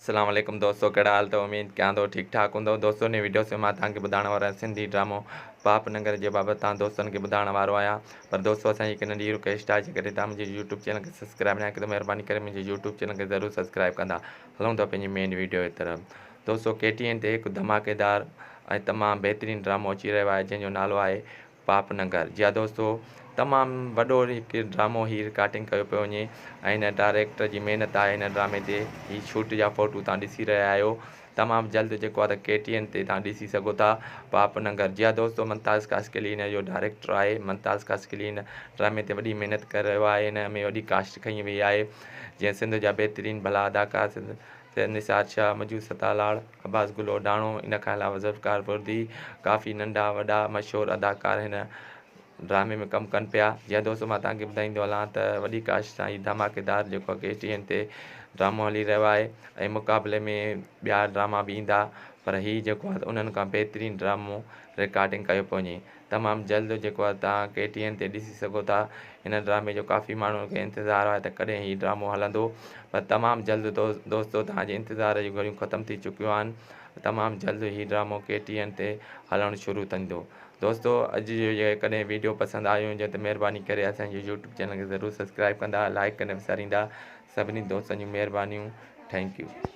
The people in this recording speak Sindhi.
اسلام عليڪم دوستو ڪهڙا حال اٿو اميد ڪيان ٿو ٺيڪ ٺاڪ هوندو دوستو ان وڊيو ۾ مان توهان کي ٻڌائڻ وارو آهيان سنڌي ڊرامو پاپ ننگر جي بابت توهان دوستن کي ٻڌائڻ وارو آهيان پر دوستو اسان جي هڪ ننڍي رڪويسٽ آهي جيڪڏهن توهان منهنجي يوٽيوب چينل کي سبسڪرائب ناهي ڪيو ته مهرباني ڪري منهنجي يوٽيوب چينل کي ضرور سبسڪرائب ڪندا هلون ٿا پنهنجي مين وڊيو جي طرف دوستو ڪي ٽي اين تي هڪ ڌماڪيدار ۽ تمام بهترين ڊرامو اچي رهيو آهي جنهن جو نالو آهي پاپ ننگر جي ها دوستو تمام وڏو هڪ ڊرامو هي رڪارڊنگ ڪيو پيو وڃي ۽ هن ڊائريڪٽر جي محنت آهي هن ڊرامي تي هي شوٽ جا فوٽو تان ڏسي رهيا آهيو تمام جلد جيڪو آهي ته ڪي ٽي اين تي تان ڏسي سگهو ٿا پاپ ننگر جي ها دوستو ممتاز خاصخيلي هن جو ڊائريڪٽر آهي ممتاز خاصخيلي هن ڊرامي تي وڏي محنت ڪري رهيو آهي هن ۾ وڏي ڪاسٽ کنئي وئي آهي جيئن سنڌ جا بهترين ڀلا اداڪار سنڌ سيد نثار شاهه، مجو ستا لاڙ، عباس گل اوڍاڻو، ان کان علاوه ذوالفقار بردي، ڪافي ننڍا وڏا مشهور اداڪار هن ڊرامي ۾ ڪم ڪن پيا. جي دوستو مان توهان کي ٻڌائيندو هلان ته وڏي ڪاسٽ سان هي ڌماڪيدار جيڪو ڪي ٽي اين تي ڊرامو هلي رهيو آهي ۽ مقابلي ۾ ٻيا ڊراما به ايندا پر هي جيڪو آهي انهن کان بهترين ڊرامو رڪارڊنگ ڪيو پيو وڃي. تمام جلد جيڪو آهي توهان ڪي ٽي اين تي ڏسي سگهو ٿا هن ڊرامي جو ڪافي ماڻهن کي انتظار آهي ته ڪڏهن هي ڊرامو هلندو پر تمام جلد دوستو توهان جي انتظار جون گهڙيون ختم ٿي چڪيون آهن تمام جلد هي ڊرامو ڪي ٽي اين تي هلڻ شروع ٿيندو دوستو اڄ جو جيڪڏهن ويڊيو پسند آيو هجي ته مهرباني ڪري اسان جي يوٽيوب چينل کي ضرور سبسڪرائب ڪندا لائڪ ڪرڻ وساريندا سڀني دوستن جون مهربانيون thank you.